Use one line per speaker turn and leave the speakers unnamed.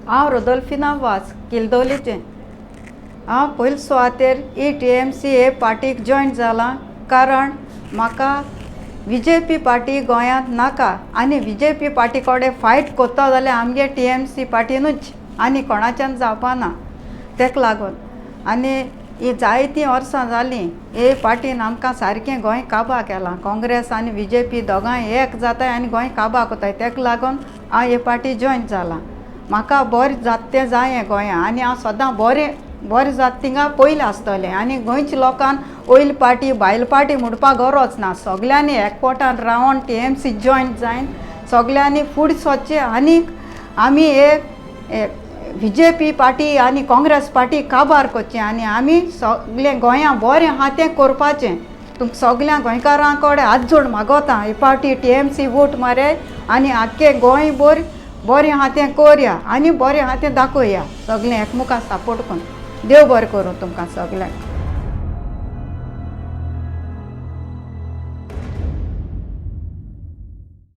हांव रोदोल्फिना वाज, किल्दोलीचें. हांव पयले सुवातेर ई टी एम सी हे पार्टीक जॉयन जालां, कारण म्हाका बी जे पी पार्टी गोंयांत नाका आनी बी जे पी पार्टी कडेन फायट करता जाल्यार आमगे टी एम सी पार्टीनूच, आनी कोणाच्यान जावपाना. तेका लागून आनी ही जायतीं वर्सां जालीं हे पार्टीन आमकां सारकें गोंय काबा केलां. काँग्रेस आनी बी जे पी दोगांय एक जाताय आनी गोंय काबा कोताय. तेका लागून हांव हे पार्टी जॉयन जालां. म्हाका बरें जाता तें जायें गोंया आनी हांव सदां बरें बरें जाता थिंगा पयलें आसतलें. आनी गोंयच्या लोकान वयली पार्टी भायली पार्टी म्हणपाक गरज ना. सगल्यांनी एकवटान रावन टी एम सी जॉयन जायन सगल्यांनी फुडें सरचें आनी आमी हे बी जे पी पार्टी आनी काँग्रेस पार्टी काबार करचें आनी आमी सगलें गोंया बरें आहा तें करपाचें. तुमकां सगल्या गोंयकारां कडेन हात जोड मागोता, ही party T M C vote मारे आनी आख्खें गोंय बरें बरें आहा तें करया आनी बरें आहा तें दाखोवया. सगलें एकमुखाक सपोर्ट करून देव बरें करूं तुमकां सगल्यांक.